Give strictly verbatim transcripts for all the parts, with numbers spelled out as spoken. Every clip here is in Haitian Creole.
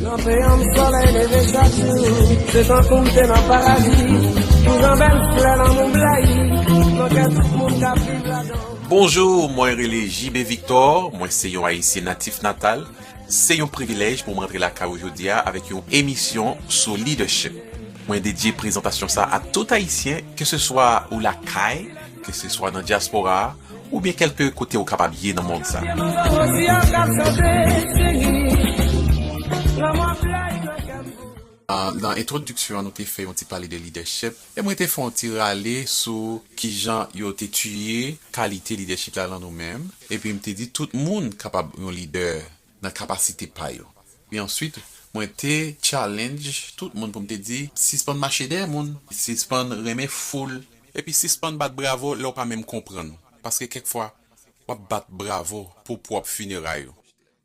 Nan peyi m, solèy leve chak jou. Se tankou m te nan paradi. Tou jan bèl flè nan moun blayi. Nan kè tout moun k ap viv ladan. Bonjou, mwen rele J B Victor, mwen se yon Ayisyen natif natal. Se yon privilèj pou mwen antre lakay ou jodi a avèk yon emisyon sou leadership. Mwen dedye prezantasyon sa a tout Ayisyen, ke se swa ou lakay, ke se swa nan dyaspora a, oubyen kèlke kote ou kapab ye nan mond sa. Ah, nan entwodiksyon an, nou te fè yon ti pale de leadership, e mwen te fè yon ti rale sou kijan yo te tiye kalite leadership la nan nou menm, epi m te di tout moun kapab yon lidè nan kapasite pa yo. E answit, mwen te challenge tout moun pou m te di, sispann mache dèyè moun, sispann renmen foul, epi sispann bat bravo lè w pa menm konprann. Paske kèk fwa, w ap bat bravo pou pwòp fineray ou.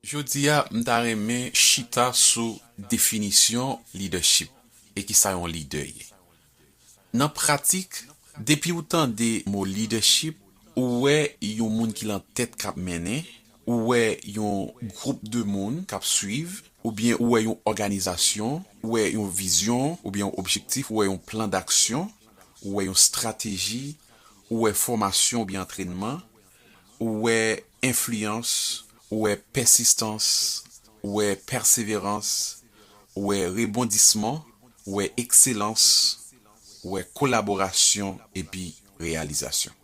Jodi a, m ta renmen chita sou definisyon leadership e kisa yon lidè ye. Nan pratik, depi ou tande mo leadership, ou wè yon moun ki lan tèt k ap mennen, ou wè yon gwoup de moun k ap swiv, oubyen ou wè yon òganizasyon, ou wè yon vizyon, oubyen yon objektif, ou wè yon plan d'aksyon, ou wè yon strateji, ou wè fòmasyon oubyen antrènman, ou wè enfliyans, ou wè pèsistans, ou wè pèseverans, ou wè rebondisman, ou wè ekselans, ou wè kolaborasyon epi reyalizasyon.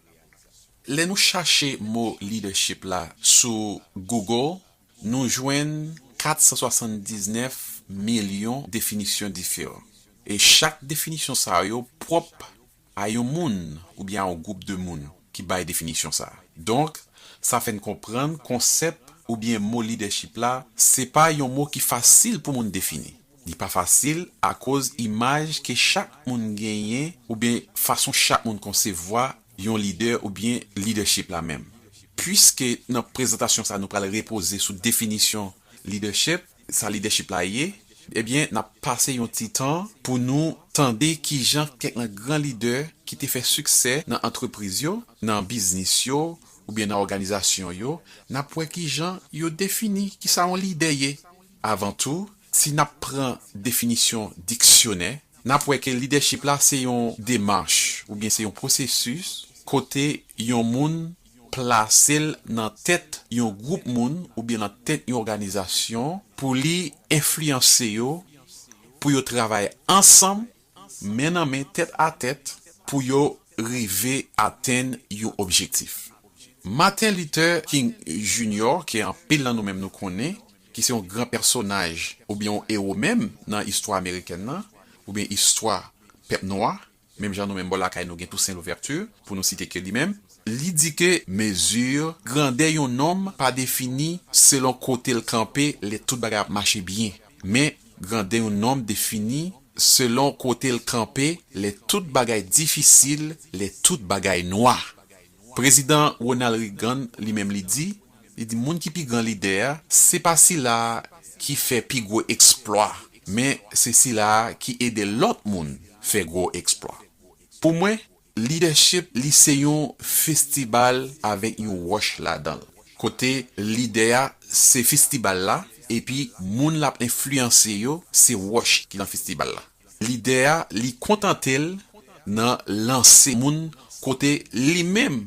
Lè nou chache mo leadership la sou Google, nou jwenn kat san swasanndiznèf milyon definisyon diferan. E chak definisyon sa yo pwòp a yon moun oubyen a yon gwoup de moun ki bay definisyon sa a. Donk, sa fè n konprann konsèp oubyen mo leadership la, se pa yon mo ki fasil pou moun defini. Li pa fasil akoz imaj ke chak moun genyen oubyen fason chak moun konsevwa yon lidè oubyen leadership la menm. Piske nan prezantasyon sa a nou pral repoze sou definisyon leadership, sa leadership la ye, ebyen, n ap pase yon ti tan pou nou tande kijan kèk nan gran lidè ki te fè siksè nan antrepriz yo, nan biznis yo, oubyen nan òganizasyon yo, n ap wè kijan yo defini kisa yon lidè ye. Avan tou, si n ap pran definisyon diksyonè, n ap wè ke lidèchip la se yon demach oubyen se yon pwosesis kote yon moun plase l nan tèt yon gwoup moun oubyen nan tèt yon òganizasyon pou li enfliyanse yo, pou yo travay ansanm, men nan men, tèt a tèt, pou yo rive atenn yon objektif. Martin Luther King Junior, ke anpil nan nou menm nou konnen, ki se yon gran pèsonaj oubyen yon ewo menm nan istwa amerikèn nan, oubyen istwa pèp nwa, menm jan nou menm bò lakay nou gen Toussaint Louverture, pou nou site ke li menm, li di ke mezi, grandè yon nonm pa defini selon kote l kanpe lè tout bagay ap mache byen, men grandè yon nonm defini selon kote l kanpe lè tout bagay difisil, lè tout bagay nwa. Prezidan Ronald Reagan, li menm, li di, li di, moun ki pi gran lidè a, se pa sila a ki fè pi gwo eksplwa, men se sila a ki ede lòt moun fè gwo eksplwa. Pou mwen, lidèchip, li se yon festibal avèk yon wòch ladan l. Kote lidè a se festibal la, epi moun l ap enfliyanse yo se wòch ki nan festibal la. Lidè a, li kontante l nan lanse moun kote li menm,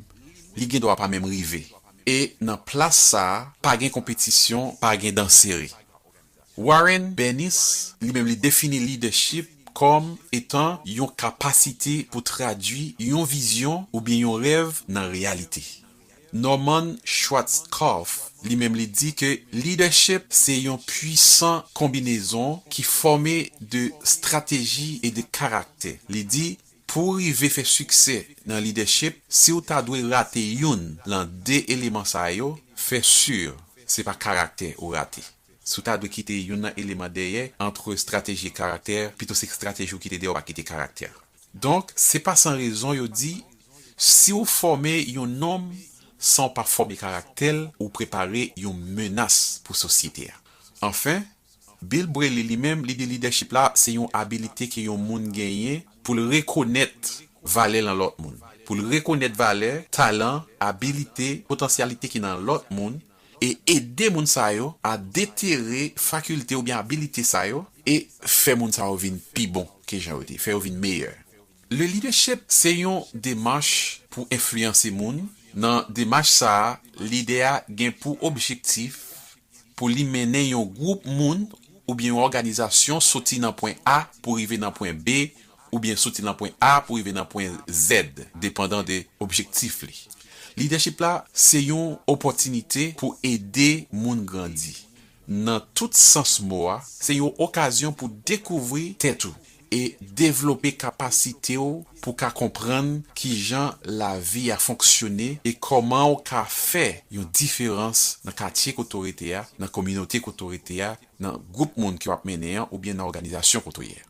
li gen dwa pa menm rive. E nan plas sa a, pa gen konpetisyon, pa gen dan sere. Warren Bennis, li menm, li defini lidèchip kòm etan yon kapasite pou tradui yon vizyon oubyen yon rèv nan reyalite. Norman Schwarzkopf, li menm, li di ke lidèchip se yon pwisan konbinezon ki fòme de strateji e de karaktè. Li di, pou w rive fè siksè nan lidèchip, si w ta dwe rate youn lan de eleman sa yo, fè si se pa karaktè ou rate. Si w ta dwe kite youn nan eleman dèyè, ant estrateji e karaktè, pito se estrateji w kite dèyè, w pa kite karaktè. Donk, se pa san rezon yo di, si w fòme yon nonm san w pa fòme karaktè l, ou prepare yon menas pou sosyete a. Anfen, Bill Bradley, li menm, li di lidèchip la se yon abilite ke yon moun genyen pou l rekonèt valè lan lòt moun, pou l rekonèt valè, talan, abilite, potansyalite ki nan lòt moun, e ede moun sa yo a detere fakilte oubyen abilite sa yo e fè moun sa yo vin pi bon ke jan yo te, fè yo vin meyè. Le leadership se yon demach pou enfliyanse moun. Nan demach sa a, lidè a gen pou objektif pou li mennen yon gwoup moun oubyen yon òganizasyon soti nan pwen A pou rive nan pwen B, oubyen soti nan pwen A pou rive nan pwen Z, depandan de objektif li. Lidèchip la se yon opòtinite pou ede moun grandi. Nan tout sans mo a, se yon okazyon pou dekouvri tèt ou e devlope kapasite w pou ka konprann kijan lavi a fonksyone e kòman w ka fè yon diferans nan katye kote w rete a, nan kominote kote w rete a, nan gwoup moun ke w ap mennen an oubyen nan òganizasyon kote w ye a.